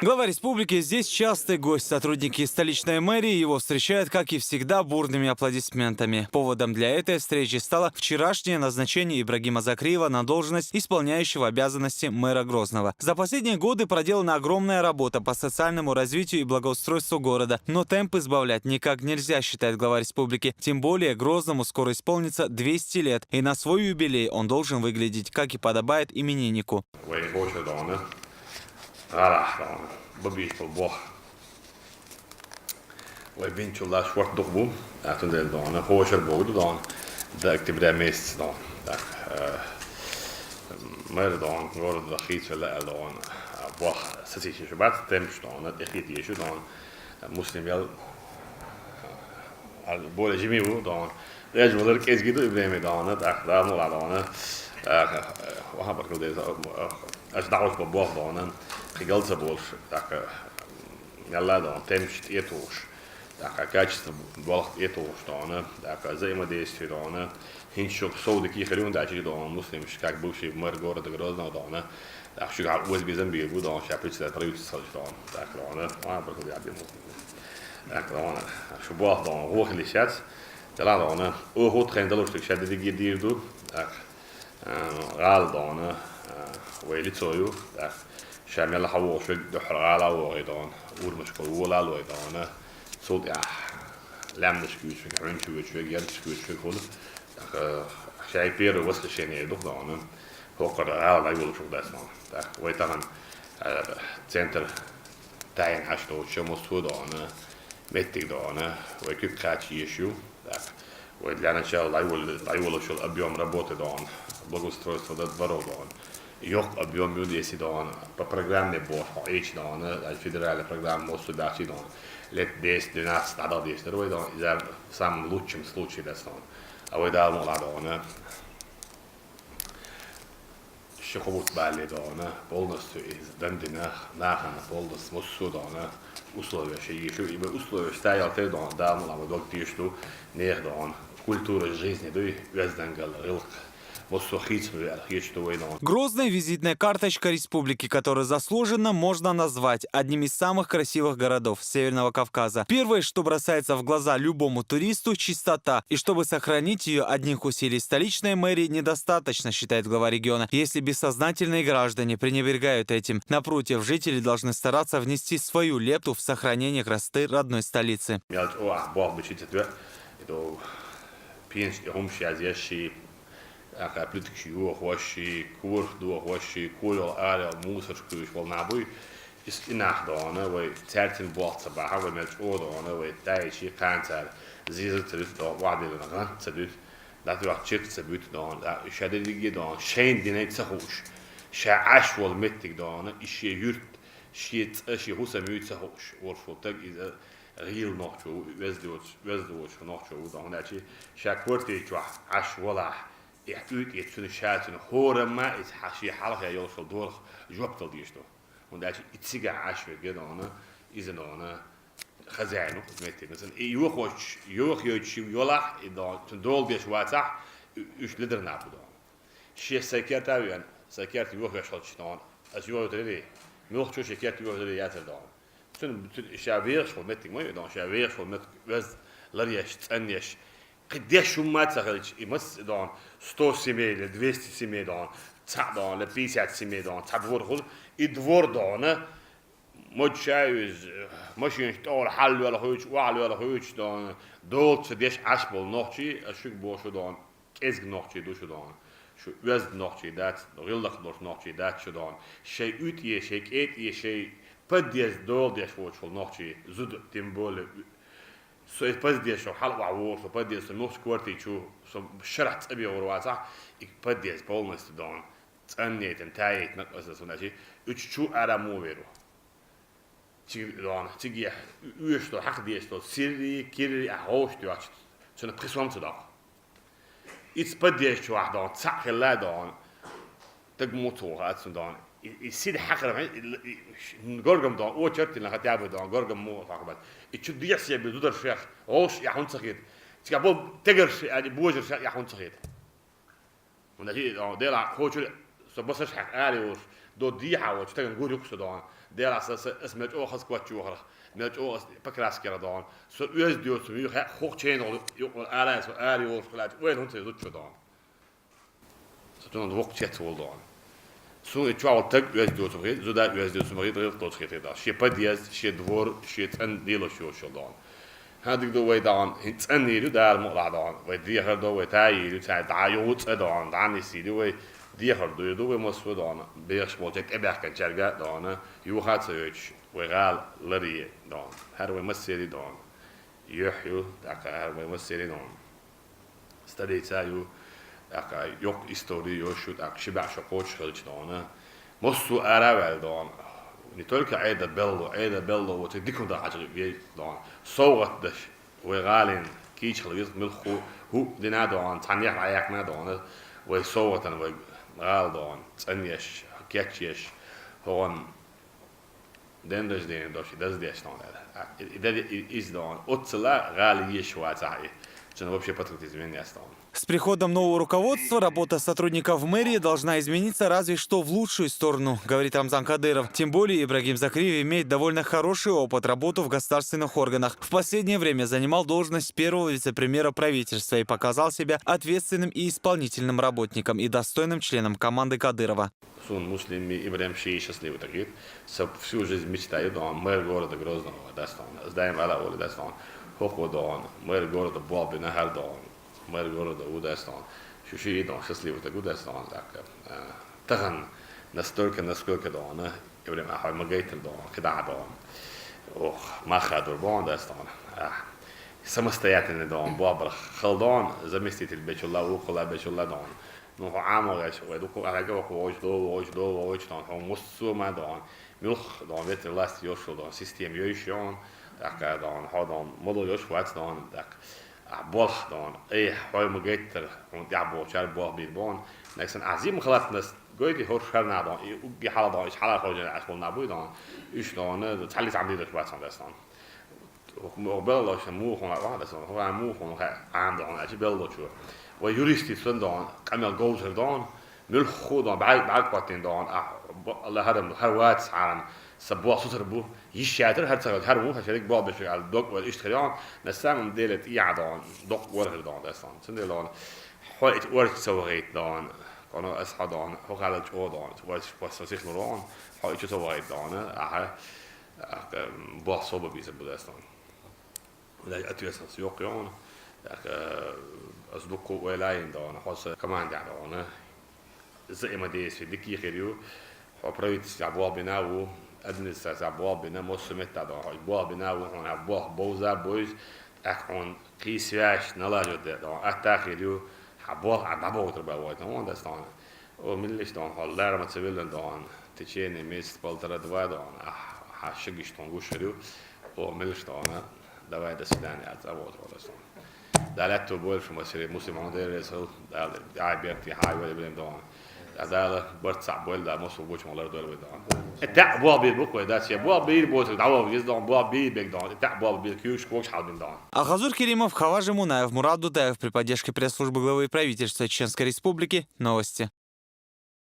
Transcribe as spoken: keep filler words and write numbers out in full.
Глава республики здесь частый гость. Сотрудники столичной мэрии его встречают, как и всегда, бурными аплодисментами. Поводом для этой встречи стало вчерашнее назначение Ибрагима Закриева на должность исполняющего обязанности мэра Грозного. За последние годы проделана огромная работа по социальному развитию и благоустройству города, но темп избавлять никак нельзя, считает глава республики. Тем более Грозному скоро исполнится двести лет, и на свой юбилей он должен выглядеть, как и подобает, имениннику. Вай хошир дона, гӀарах дона, бабиш бо бох. Вай бинчулла шорт дух бу, а тун дел дона, хошир бо дона, да октября месяц дона. Так, э, мэр дона, город Дахит, дона, бох, сосичи шубат, темп дона, эхит ешу дона, муслим ял, а, более жими бу дона. Эш валар кӀезига ду и время дона, так, да, ну ладно, дона. Э, э, ваха баркал деза, э, аш дахуш бо бох дона, кхы галца болш, так, э, ялла дона, темп тӀетухуш, так, качество болх тӀетухуш дона, так, взаимодействие дона, хӀинца шух сов дика хир ю, дачи дона, муслимаш, как бывший мэр города Грозного дона, так, шуга узбизам бир бу дона, ща председатель правительства дона, так, дона, ваха баркал деза, муслим. Так, дона, шу бох дона, гӀохили шац, тела дона, о, хут хен далуш тик ша дидиги дир ду, так, э, гӀала дона, э, вай лицо ю, так, ша мел хавоши духар гӀала вогӀи дона, урмашкол волал вай дона, султӀя, лямдаш кучвик, хӀунчу кучвик, ярчу кучвик хула, так, э, шай первое воскрешение дух дона, хокар гӀала дай волуш угдас дона, так, вай тахан, э, центр тайн хаш доча мусу дона, меттиг дона, вай куьк кхача еш ю, так, вай для начала дайвол-, дайволушул объем работы дона, благоустройство да дворов дона. Йох объем ю деси дона, по программе бо, эйч дона, а федеральная программа мусу бахчи дона. Лет десять-двенадцать надо деш дор вай дона, из самым лучшим случае дас дона. А вай дал мула дона. Ши хубут балли дона, полностью из дандина, нахана полностью мусу дона, условия ши ешу, и мы условия стоял те дона, да, ну, ама дог тишту, нех дона, культура жизни дуй, вездангал, гилх, мусу хицу, хицу вай дона. Грозный — визитная карточка республики, которая заслуженно можно назвать одним из самых красивых городов Северного Кавказа. Первое, что бросается в глаза любому туристу — чистота. И чтобы сохранить ее, одних усилий столичной мэрии недостаточно, считает глава региона, если бессознательные граждане пренебрегают этим. Напротив, жители должны стараться внести свою лепту в сохранение красоты родной столицы. Мелч о, а, бог бы читит, это пенч, и хумш язеши, а, плитки, охоши, курх, охоши, кулёл, арел, мусор, шкуш, волна буй. Ис и нах дона, вай цаьрцин болх ца баха, вай мел чӀо дона, вай тайчи, кханцар, зиза ца дуьс дона, вадилан гӀант ца дуьс, датвах чирк ца буьт дона, да, шаде диги дона, шайн динай ца хууш. Ша Ӏаш вол меттиг дона, и ши юрт, ши цӀа, ши хӀусам юй ца хууш. Ворфул таг иза гӀил нохчо, везде воч, везде воч нохчо, дона, чи, ша квартир чуах Ӏаш волах, и уьйтӀе цуьнан ша цуьнан хорама, и хьа-, ши хьалха йолшал дорах жоп дал деш ду. ХӀунда аьлча и цигахь Ӏаш верг дона, иза дона, хозяину, метте, масан, и йохоч-, йохойтуш йолахь, и дона, цун дола деш вацахь, и уьш ледар наб дона. Шех сай керта вен, сай керта йохош хилча дона, ас йохойтари, муьлхачо шех керта йохойтари яцар дона. Цун, цун ша вехаш хул меттиг ма ю дона, ша вехаш хул меттиг вез ларъеш, цӀанъеш, кхы деш хӀумма ца хилча, и масса дона, сто семей ле, двести семей дона, цхьаъ дона, ле, пятьдесят семей дона, цхьа двор хула, и двор дона, модша иза, машинаш тӀора хьаллоьлхуьйтуш, охьалоьлхуьйтуш дона, долчу деш Ӏаш болу нохчий, ас шуьга боху шу дона, кӀезиг нохчий ду шу дона, шу оьзда нохчий дац, гӀиллакх долуш нохчий дац шу дона, шайн уьйтӀе, шайн кӀетӀе, шайн подъезд дола деш воцуш волу нохчий, зуда, тем более, Со и подъезд хьалха охьа вогӀу, со подъезд, со мухчу квартир чу, со шарахь цӀа бегӀур вацахь, и подъезд полностью дона. ЦӀанъяйтина, таьяйтина, аса со начи, уьш чу ара мо веру. Цига дона, цига оьшуш долу, хьакха дезаш долу сирри, кирри, а хӀовш тоьхча, цуьнан пхи сом ца доккху. Ица подъезд чохь дона, цхьаъ хилла дона. Таг муха ца ваха аццун дона. И, и сида хьакхара, и, и, и, горгам дона, очерт дина хатя бы дона, горгам муха хьакхабац. И чу дехьа себе зударшех, гӀовш яхь хӀун ца хета. Цигахь бо тегарш, али божаршех яхь хӀун ца хета. ХӀунда аьлча, дона, Дела, кхочур, Со басаш хьаькъ ара йолуш, до дехьа волчу стагана гур ю-кх со, дона. Делахь сан, сан, ас мел чӀогӀа хаза коччу вахарх, мел чӀогӀа ас пакраска яра, дона. Со оьзда йоцу ма ю, хьа-, хӀокху ченал юкъа ара, со ара йолуш хилча, ойла хӀунда ца зудчо, дона. Со цунах воккха чец волу, дона. Суна и чохь волу стаг оьзда йоцу ма хи, зуда оьзда йоцу ма хи, гӀиллакх долчу хи, дона. Шен подъезд, шен двор, шен цӀанна лелош йоцуш йолу, дона. ХӀан дика ду вай, дона, хӀинца цӀанйийр ю Дала мукъалахь, дона. Вай дехар до, вай тайийр ю, цара дӀа йогӀу цӀа, дона, дӀа нисйийр ю вай, дехар дуьйр ду вай массо а, дона. Бехаш болчерг тӀебаьхкинчаьрга, дона, юха а ца йойтуш, вай гӀала ларъе, дона. ХӀара вай массерий, дона, юьхь ю, тӀаккха хӀара вай массерий, дона, столица ю, тӀаккха йоккха истори йолуш ю, тӀаккха ши бӀе шо кхочуш хилча, дона. Массо а ара а ваьлла, дона. Не только Ӏеда белло, Ӏеда белло воцург дика хӀума дан хьажа вей, дона. СовгӀат даш, вай гӀалин кийча хила веза муьлхха хӀу дина, дона, цхьаннех дӀаяьккхина, дона, вай совгӀатан вай гӀала, дона, цӀанъеш, кечъеш, хӀогӀан день рождения дош, и даздеш, дона, аьлла. А, и, и, и, и, иза, дона, оццула гӀала езаш вацахь и. Цуьнан вообще патриотизм вен яц, дона. С приходом нового руководства работа сотрудников мэрии должна измениться разве что в лучшую сторону, говорит Рамзан Кадыров. Тем более Ибрагим Закриев имеет довольно хороший опыт работы в государственных органах. В последнее время занимал должность первого вице-премьера правительства и показал себя ответственным и исполнительным работником и достойным членом команды Кадырова. Суна Муслим, Ибрагим шиъ счастливый стаг хета. Со всю жизнь мечтаю, дона, мэр города Грозного ван, дац, дона. Ас даим ала а олу, дац, дона. ХӀокхо, дона, мэр города болх бина хӀара, дона. Мэр города ву, дац, дона. Шу шиъ, дона, счастливый стаг ву, дац, дона, тӀаккха. А, тахана настолько, насколько, дона, Ибрагим, ахь хьой ма гайтина, дона, кхидӀа, дона. Ох, мах хадур боху, дац, дона. Ахь самостоятельный, дона, болх бара хала, дона, заместитель бечулла, вукхулла бечулла, дона. Ну, хьо Ӏамо гӀеш, вай дукха аьлларг а, хӀокхо вовчу до, вовчу до, вовчу, дона, хьо муссо а ма, дона. Муьлхха, дона, ветер власть йолуш йолу, дона, система йойуш йона, тӀаккха, дона, хьо, дона, ма ло йолуш вац, дона, тӀаккха. Ахь болх, дона, ай, хьой ма гайтара, хьуна тӀаьхьа бохучара болх бийр бу, дона. Нагахь санна ахь зима халатанас гойтий хӀорш хӀара нах, дона, и угги хьала, дона, иштта хьала хожийна ахь хӀума нах буй, дона. Уьш, дона, цхьаллица Ӏам дийраш бац хьуна, дац, дона. ХӀокху мо-, беллалчо муха хьуна вахана, сан, хӀокху муха хьуна хьа-, Ӏама ду хьуна аьлча, беллалчо. Вай юристица санна, дона, къамел говзар, дона, муьлхха, дона, бӀаьрг, бӀаьрг хӀоттийна, дона, ахь бо-, ала хӀара, хӀара вац хьарам, сан болх сутара бу, йиш яцара хӀара ца хилча, хӀара ву хӀара шериг болх беш верг аьлла дог ойла иштта хир йона, на самом деле тӀехьа, дона, доккха орхир, дона, дац, дона. Цундела, дона, хьо и чу орча ца вахийта, дона, кхуьнан ас хьо, дона, хьо хала чӀогӀа, дона, орча пас со сихлур вон, хьо и чу ца вахийта, дона, ахьа, ахьа, болх собар бийцар бу, дац, дона. Даже ответственность йоккха йона. Так, э, ас дуккха ойла йина, дона, хьо сан командехь, дона, взаимодействие дика хир ю. Хьо правительствехь болх бина а ву, администрацехь болх бина, массо а меттехь, дона, хьо болх бина а ву, хьуна болх бовза а бовза, тӀаккха хьуна кхин связь налаживать де, дона, атта а хир ю, хьан болх а дӀабовтар бан вайтан, вон дац, дона. О, милла иштта, дона, хьо ларма ца виллина, дона, в течение месяц, полтора, два, дона, ахь, хьан шагиш тхуна гуш хир ю. О, милла иштта, дона, давай, до свидания, аьлла, цӀа воцур вара, дона. Дала аьтту бойла шу массерий, Муслим, хьуна Дела реза хила, Дала, ай, беркате хьан а йойла, Ибрагим, дона. Дала барт цхьаъ бойла, Дала массо а гуча ма лардойла вай, дона. И тӀаьхьа болх бийр бу-кх вай, дац, я болх бийр боцург дӀавоха веза, дона, болх бийр бега, дона, и тӀаьхьа болх бийр куьйгаш когаш хьалбина, дона. Алхазур Керимов, Хаважи Мунаев, Мурад Дутаев при поддержке пресс-службы главы и правительства Чеченской Республики. Новости.